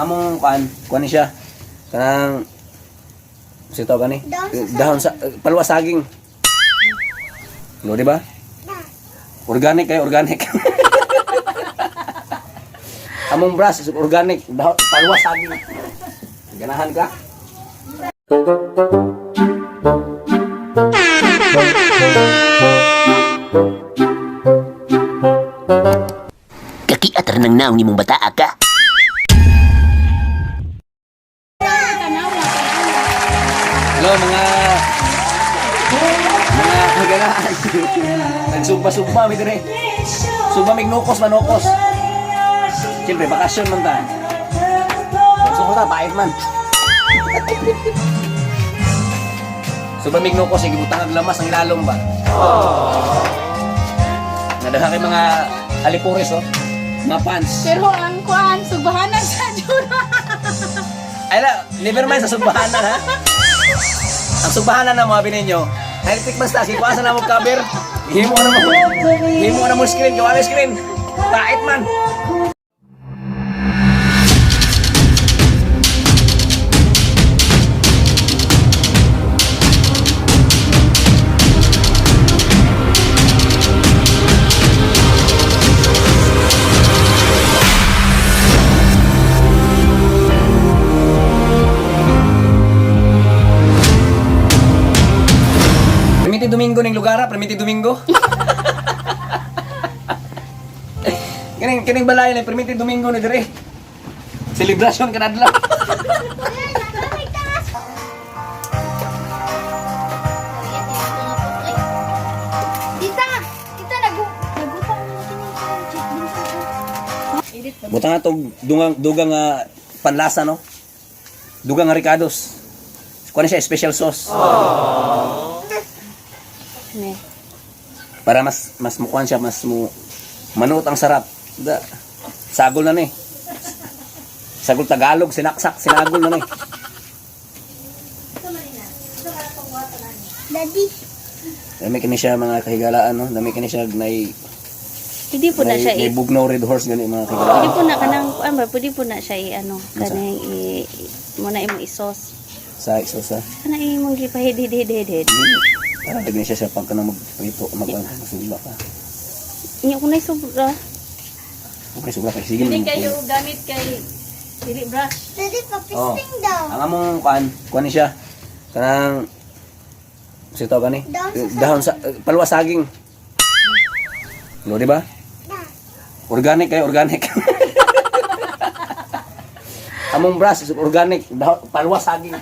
Among kuan, kuan ni siya. Kanang si tawag ani? Dahon sa palwa saging. No, di ba? Organic kay organic. Among brush is organic, dahon palwa saging. Ganahan ka? Kakiat ra nang naong nimong bataa ka. Hello mga mga kaganahan. Nagsugba-sugba mi dire. Sugba mig nukos manukos. Siyempre bakasyon man ta. Gusto ko ta pait man. Sugba mig nukos sige butang ang lamas ang ilalom ba. Nadaha kay mga alipores oh. Mga pants. Pero ang kuan, sugbahanan sa jura. Ay la, never mind sa sugbahanan ha. Ang sugbahanan na mga bininyo. Electric basta, si kuha sa namong cover. Himo na mo. Himo na mo screen, gawa na screen. Tait man. Primiti Domingo ning lugar ha, Primiti Domingo. Kining kining balay ni Primiti Domingo ni dire. Selebrasyon kanadlaw. Tita! Tita, nagutang mo kini. Butang nga tog dungang dugang nga panlasa no. Dugang nga Ricardos. Kuha na siya special sauce. Ne. Para mas mas mukuan siya, mas mu manuot ang sarap. Da, sagol na ni. Sagol Tagalog, sinaksak, sinagol na ni. Daddy. Dami kini siya mga kahigalaan no. Dami kini siya nay Pwede po na nay, siya nay i bugnaw red horse gani mga kahigalaan. Pwede po na kanang kuan ba pwede po na siya i ano Unsa? kanang i mo na imo i-sauce. Sa isosa. Kana imong gipahid-hid-hid-hid. Para lagi siya sa pagka na magprito, mag sugba ka. Inyo ko na sobra. Okay, sugba kay sige. Hindi kayo gamit kay dili brush. Daddy, Oh. papisting daw. Ang among kuan, kuan ni siya. Kanang si tawag ani? Dahon sa palwa saging. No, di ba? Organic kay organic. Among brush is organic, dahon palwa saging.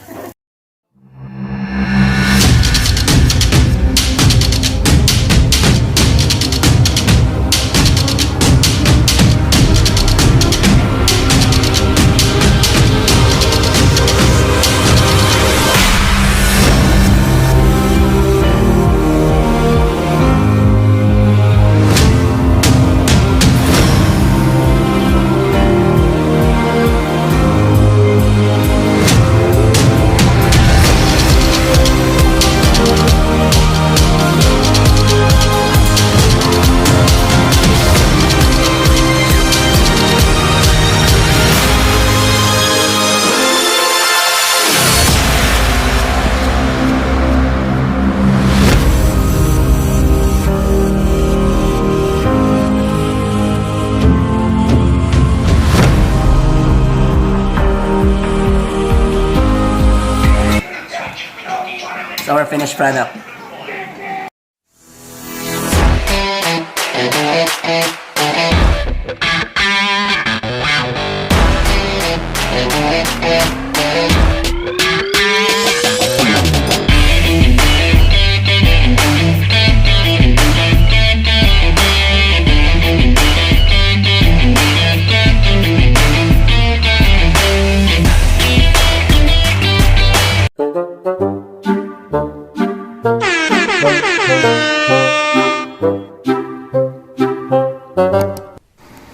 It's our finished product.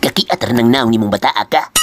Kakiat ra nang naong nimong bataa ka.